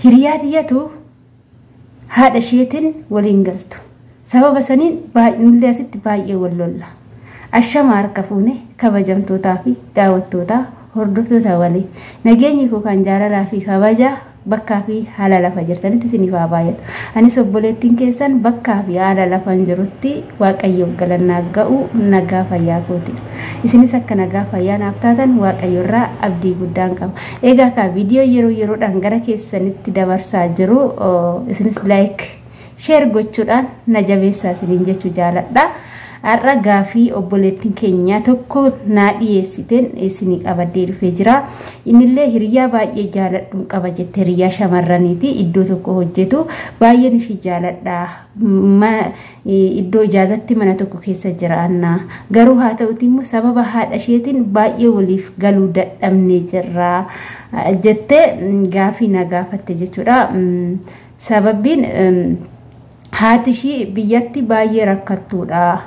Hiriyaa tiyyatu haadha isheetiin waliin galtu. Sababa saniin nullee asitti baay'ee wal lolla. Ashama harka fuune kabajamtootaa fi daawwattootaa hordoftoota waliin nageenyi koo kan jaalalaa fi kabajaa bakkaa fi haala lafa jirtanitti isiniif haa baay'atu. Anis obboleettiin keessan bakkaa fi haala lafa hin jirutti Waaqayyoof galannaa ga'u nagaa fayyaa kooti. Isinis akka nagaa fayyaa naaf taatan Waaqayyo irraa abdii guddaan qaba. Egaa kaa viidiyoo yeroo yeroodhaan gara keessanitti dabarsaa jiru isinis like share gochuudhaan na jabeessaa isiniin jechuu jaaladha. Har'a gaafii obboleettiin keenya tokko naa dhiyeessiteen isinii qabadhee dhufee jira. Innillee hiriyaa baay'ee jaaladhuun qaba jette, hiriyaa shamarraniiti, iddoo tokko hojjetu, baay'een ishii jaaladha. Iddoo ijaazatti mana tokko keessa jiraanna. Garuu haa ta'uti immoo sababa haadha isheetiin baay'ee waliif galuu dadhabnee jirra jettee gaafii na gaafatte jechuudha. Sababbiin haati ishii biyyatti baay'ee rakkattuudha.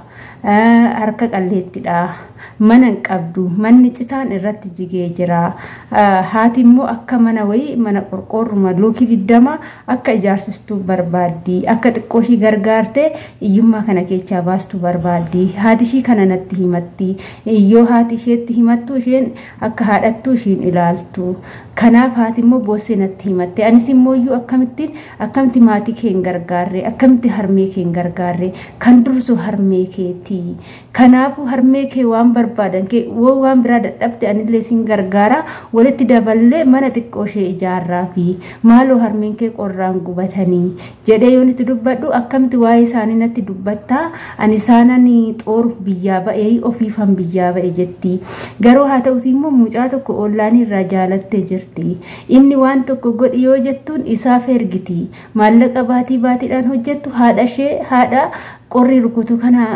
Harka qalleettidha. Mana hin qabdu. Manni citaan irratti jigee jira. Haati immoo akka mana wayii mana qorqoorruma luukii 20 akka ijaarsistuu barbaaddi. Akka xiqqoo ishii gargaartee hiyyummaa kana keessaa baastu barbaaddi. Haati ishii kana natti himatti. Yoo haati isheetti himattu isheen akka haadhattu ishiin ilaaltu. Kanaaf haati immoo boossee natti himatte. Anis immoo iyyuu akkamittiin akkamitti maatii kee hin gargaarre, akkamitti harmee kee hin gargaarre, kan dursu harmee keeti. Kanaafuu harmee kee waan barbaadan kee waan biraa dadhabde anillee sin gargaara, walitti daballee mana xiqqoo ishee ijaarraa fi maaloo harmeen kee qorraan gubatanii jedhee yoon itti dubbadhu, akkamitti waa'ee isaanii natti dubbattaa, ani isaanan xooruuf biyyaa ba'ee ofiifan biyyaa ba'e jetti. Garuu haa ta'uti immoo mucaa tokko ollaanii irraa jaalattee jirti. Inni waan tokko godhi yoo jettuun isaaf ergiti. Maallaqa baatii baatiidhaan hojjettu haadha ishee haadha qorri rukutu kana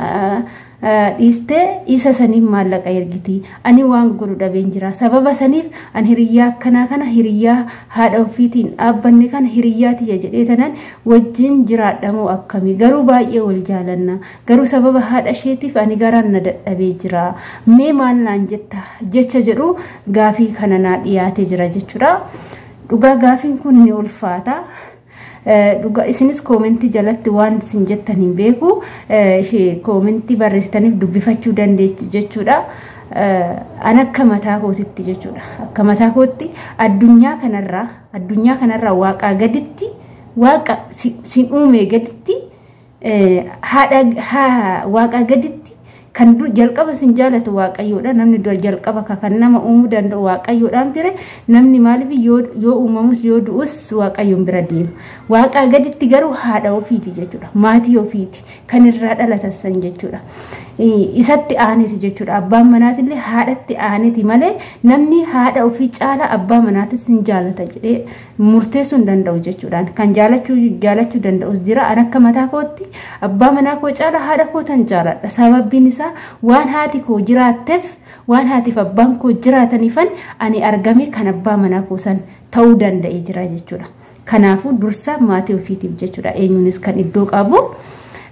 dhiistee isa saniif maallaqa ergiti. Ani waan godhu dhabeen jira. Sababa saniif ani hiriyyaa akkanaa kana, hiriyyaa haadha ofiitiin dhaabbanne kana, hiriyyaa tiyya jedhee tanan wajjin jiraadhamoo akkamii? Garuu baay'ee wal jaalanna. Garuu sababa haadha isheetiif ani garaan na dadhabee jira. Mee maal naan jetta jecha jedhu gaafii kana naa dhiyaatee jira jechuudha. Dhugaa gaafiin kun ni ulfaata. Dhugaa isinis koomentii jalatti waan isin jettan hin beeku, koomentii barreessitaniif dubbifachuu dandeessu jechuudha. An akka mataa kootitti jechuudha. Akka mataa kootti addunyaa kanarraa waaqaa gaditti, waaqa sin uume gaditti, haadha waaqaa gaditti kan jalqaba sin jaalatu Waaqayyoodha. Namni jalqaba kan nama uumuu danda'u Waaqayyoodhaan ture. Namni maaliif yoo uumamus yoo du'us Waaqayyoon bira deema. Waaqaa gaditti garuu haadha ofiiti jechuudha. Maatii ofiiti kan irraa dhalatan san jechuudha. Isatti aaneeti jechuudha. Abbaan manaatillee haadhatti aaneeti malee namni haadha ofii caala abbaa manaatis hin jaalata jedhee murteessuu hin danda'u jechuudha. Kan jaalachuu danda'us jira. An akka mataa kootti abbaa manaa koo caala haadha koo tan jaaladha. Sababbiin isaa waan haati koo jiraatteef, waan haatiif abbaan koo jiraataniifan ani argame kan abbaa manaa koo san ta'uu danda'e jira jechuudha. Kanaafuu dursa maatii ofiitiif jechuudha eenyuunis kan iddoo qabu.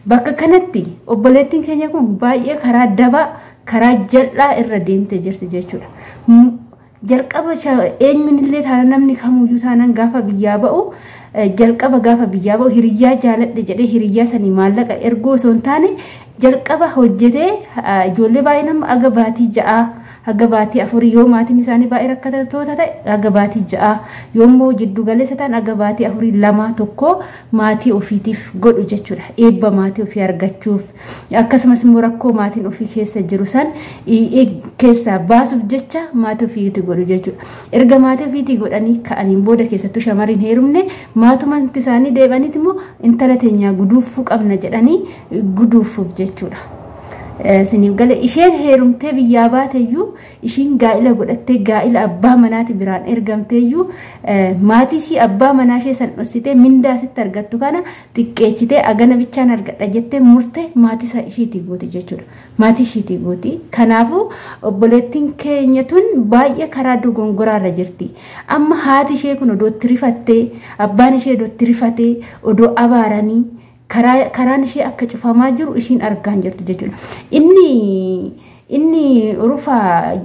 Bakka kanatti obboleettiin keenya kun baay'ee karaa dabaa, karaa jal'aa irra deemtee jirti jechuudha. Jalqaba eenyuun illee taanaan, namni kamuyyuu taanaan gaafa biyyaa ba'u, jalqaba gaafa biyyaa ba'u hiriyyaa jaaladhe jedhee hiriyyaa sanii maallaqa ergoo osoo hin taane jalqaba hojjetee, ijoollee baay'ee nama aga baatii 6, haga baatii 4, yoo maatiin isaanii baay'ee rakkattoota ta'e haga baatii 6, yoommoo jiddu galeessa ta'an haga baatii 4, 2, 1 maatii ofiitiif godhu jechuudha. Eebba maatii ofii argachuuf, akkasumas immoo rakkoo maatiin ofii keessa jiru san keessaa baasuuf jecha maatii ofiitti godhu jechuudha. Erga maatii ofiitii godhanii ka'aniin booda, keessattuu shamarriin heerumne, maatumatti isaanii deebi'aniiti immoo intala teenyaa guduufuu qabna jedhanii guduufuuf jechuudha. Isiniif gale, isheen heerumtee biyyaa baateyyuu, ishiin gaa'ila godhattee gaa'ila abbaa manaati biraan ergamteeyyuu, maatii ishii abbaa manaa ishee san dhoksitee mindaa sitti argattu kana xiqqeechitee agana bichaan argadha jettee murtee maatii isaa ishiitii gooti jechuudha. Maatii ishiitii gooti. Kanaafuu obboleettiin keenya tun baay'ee karaa dogongoraarra jirti. Amma haati ishee kun odoo itti rifattee, abbaan ishee odoo itti rifatee, odoo abaaranii, karaan ishee akka cufamaa jiru ishiin argaa hin jirtu jechuudha. Inni Inni rufa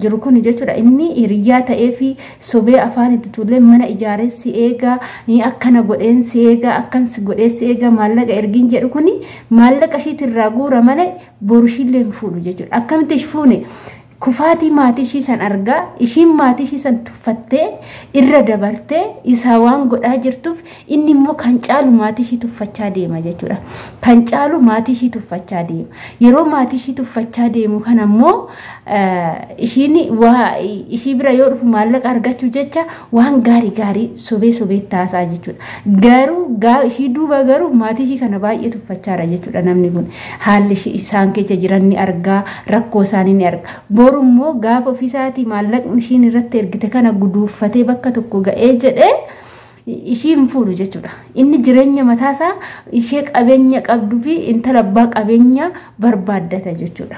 jiru kun jechuudha, inni hiriyyaa ta'ee fi sobee afaan itti tuulee mana ijaaree si eegaa, akkana godheen si eegaa, akkan si godhee si eegaa, maallaqa ergiin jedhu kuni maallaqa ishiitirraa guura malee boru ishiillee hin fuudhu jechuudha. Akkamitti ishi fuune? Kufaatii maatii ishii san argaa, ishiin maatii ishii san tuffattee irra dabartee isaa waan godhaa jirtuuf, inni immoo kan caalu maatii ishii tuffachaa deema jechuudha. Kan caalu maatii ishii tuffachaa deema. Yeroo maatii ishii tuffachaa deemu kana immoo ishiin waa ishii bira yoo dhufu maallaqa argachuu jecha waan gaarii gaarii sobee sobee taasaa jechuudha. Garuu ishii duuba garuu maatii ishii kana baay'ee tuffachaadha jechuudha namni kun. Haalli isaan keessa jiran ni argaa, rakkoo isaanii ni arga. Boru immoo gaafa ofiisaatii maallaqni ishiin irratti ergite kana guduuffatee bakka tokko ga'ee jedhee ishii hin fuudhu jechuudha. Inni jireenya mataasaa ishee qabeenya qabduu fi intala abbaa qabeenya barbaaddata jechuudha.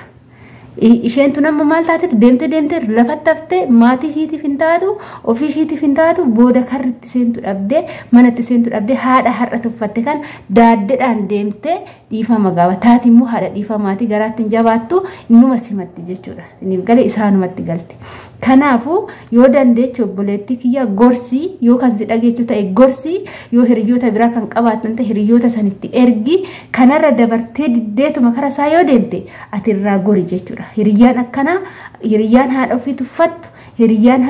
Isheen tun amma maal taate? Deemtee deemtee lafatti haftee, maatii ishiitiif hin taatu, ofii ishiitiif hin taatu, booda karri itti seentu dhabdee, mana itti seentu dhabdee, haadha har'a tuffatte kan daaddeedhaan deemtee dhiifama gaafa taati immoo haadha dhiifamaatii garaatti hin jabaattu, innuma simatti jechuudha. Isiniif galee? Isaanumatti galti. Kanaafuu yoo dandeeche obboleettii kiyya gorsii, yoo kan si dhageechu ta'e gorsii, yoo hiriyoota biraa kan qabaattan ta'e hiriyoota sanitti ergi. Kanarra dabartee diddeetuma kara isaa yoo deemte ati irraa gori jechuudha. Hiriyyaan akkanaa, hiriyyaan haadha ofii tuffattu, hiriyyaan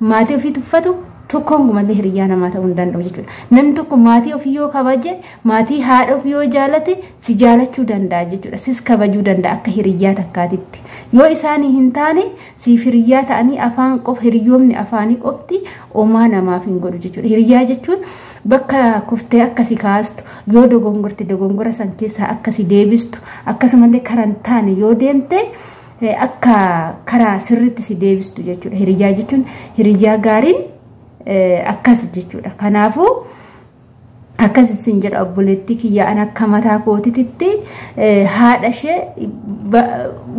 maatii ofii tuffatu tokkoon gumallee hiriyyaa namaa ta'uu hin danda'u jechuudha. Namni tokko maatii ofii yoo kabaje, maatii haadha ofii yoo jaalate si jaalachuu danda'a jechuudha. Sis kabajuu danda'a akka hiriyyaa takkaatitti. Yoo isaanii hin taane siif hiriyyaa ta'anii afaan qofa, hiriyyoomni afaanii qofti omaa namaaf hin godhu jechuudha. Hiriyyaa jechuun bakka kuftee akkasi kaastu, yoo dogongorte dogongora san keessaa akkasi deebistu, akkasumallee karaa hin taane yoo deemte akka karaa sirriitti si deebistu jechuudha. Hiriyyaa jechuun, hiriyyaa gaariin akkas jechuudha. Kanaafuu akkas isin jedha obboleettii kiyya, an akka mataa kootitti haadha ishee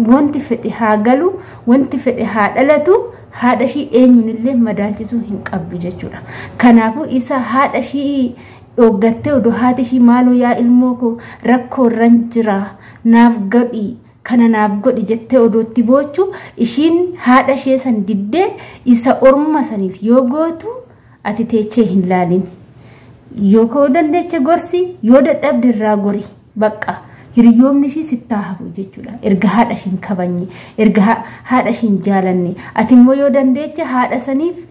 wanti fedhe haa galu, wanti fedhe haa dhalatu, haadha ishii eenyuunillee madaalchisuu hin qabdu jechuudha. Kanaafuu isa haadha ishii dhooggattee, odoo haati ishii maaloo yaa ilmoo koo rakkoo irran jira naaf godhi, kana naaf godhi jettee odootti boochu, ishiin haadha ishee san diddee isa orma saniif yoo gootu ati teechee hin laalin. Yoo ka'uu dandeeche gorsi, yoo dadhabde irraa gori, bakka hiriyoomni ishii sittaa hafu jechuudha. Erga haadha ishiin kabajne, erga haadha ishiin jaalanne, ati immoo yoo dandeeche haadha saniif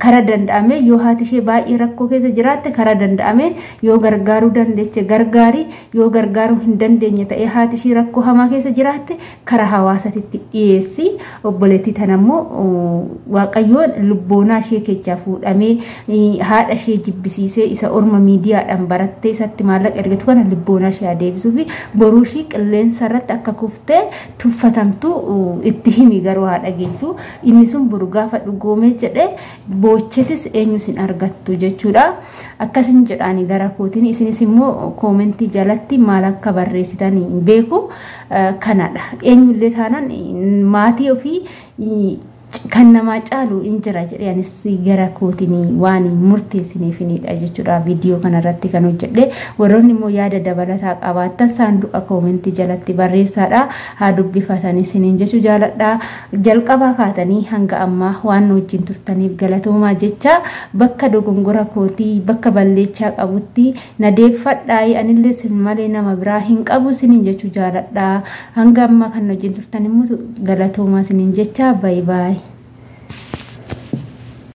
kara danda'ame, yoo haati ishee baay'ee rakkoo keessa jiraatte kara danda'ame yoo gargaaruu dandeeche gargaari, yoo gargaaruu hin dandeenye ta'ee haati ishee rakkoo hamaa keessa jiraatte kara hawaasatitti dhiyeessi. Obboleettii tana immoo Waaqayyoon lubboonaa ishee keessaa fuudhamee haadha ishee jibbisiisee isa orma miidiyaadhaan barattee isatti maallaqa ergatu kana lubboonaa ishee adeebisuu fi boruu ishii qilleensa irratti akka kuftee tuffatamtu itti himi. Garuu haadha geechuu inni sun boru gaafa dhugoomee jedhe boochetis eenyu isin argattu jechuudha. Akkasin jedhaani gara kootiin, isinis immoo koomentii jalatti maal akka barreessitan hin beeku kanadha. Eenyullee taanaan maatii ofii kan namaa caalu hin jira jedhee anis gara kootiin waan murteessineefinidha jechuudha viidiyoo kanarratti kan hojjedhe. Warroonni immoo yaada dabalataa qabaattan saanduqa koomentii jalatti barreessaadha, haa dubbifatanii isiniin jechuu jaaladha. Jalqabaa kaatanii hanga ammaa waan wajjin turtaniif galatoomaa jecha, bakka dogongora kootii, bakka balleechaa qabutti na deeffadhaa, anillee sin malee nama biraa hin qabu isiniin jechuu jaaladha. Hanga ammaa kan wajjin turtan immoo galatoomaa isiniin jecha, baay'ee baay'ee.